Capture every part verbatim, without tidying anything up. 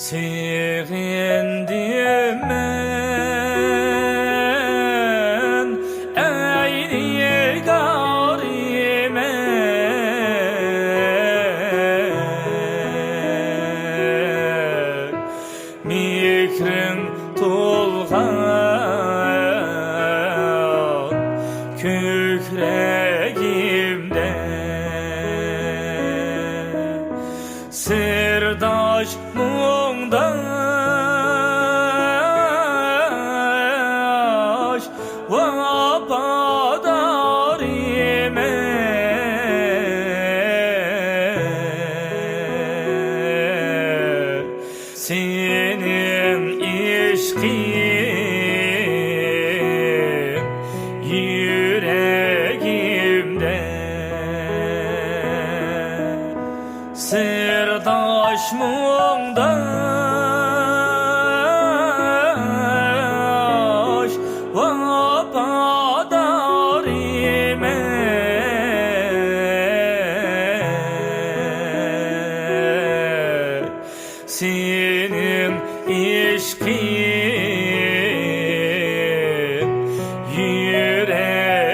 سېغىندىم مەن، ئەي نىگارىمە، مېھرىڭ تولغان كۆكرەگىمدە. سىرداش مۇڭداش ۋاپادارىمەن، سېنىڭ ئىشقىڭ يۈرەگىمدە. سىرداش مۇڭداش ۋاپادارىمەن، سېنىڭ ئىشقىڭ يۈرەگىمدە.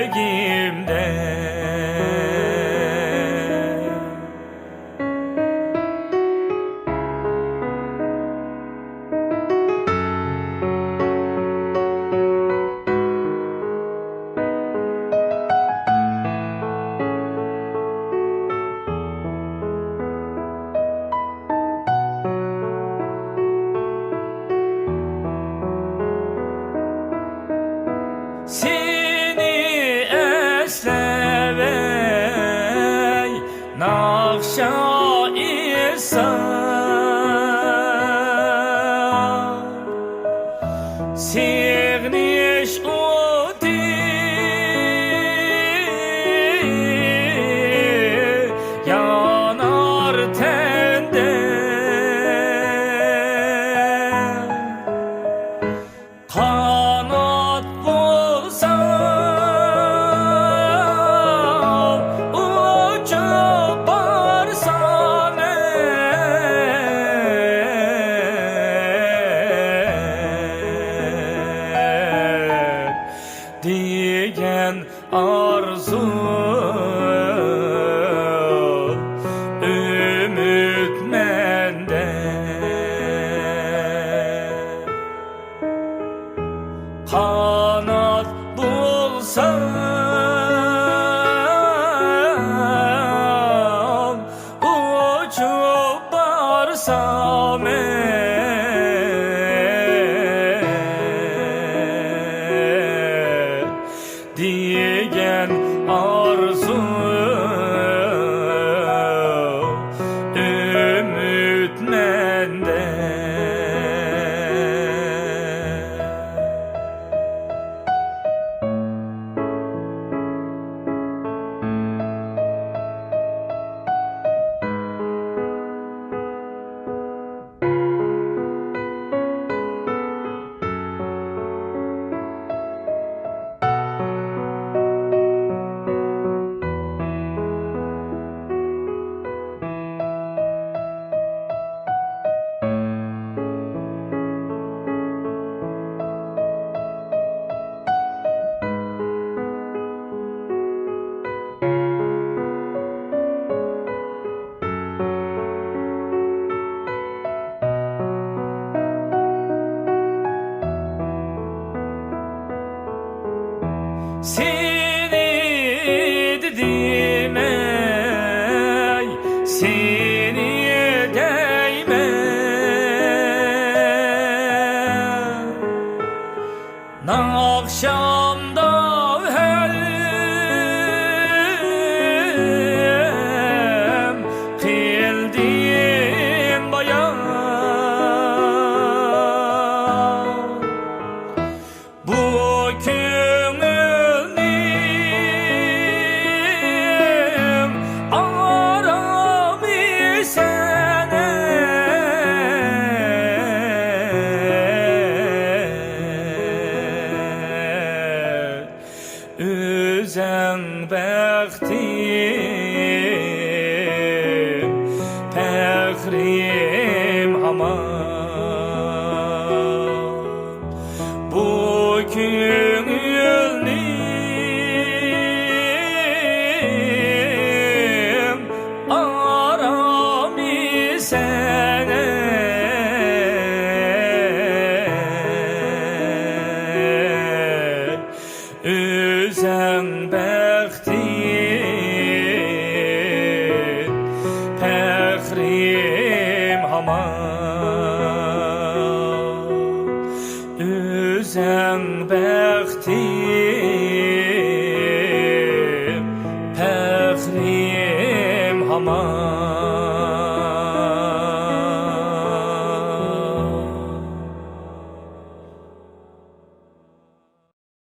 سېنى ئەسلەۋەي ناخشا ئېيتسام، سېغىنىش ئوتى يانار تەندە. قانات بولسام، ئۇچۇپ بارسام دېگەن ئارزۇ، ئۈمىد مەندە. قانات بولسام، ئۇچۇپ بارسام دېگەن ئارزۇ، ئۈمىد مەندە. سېنى دېدىم ئەي، سېنى دەيمەن. ناخشامدا ھەم قىلدىم بايان. بۇ كۆڭۈلنىڭ ئارامى سەن. ئۆزۈڭ بەختىم، پەخرىم ھامان.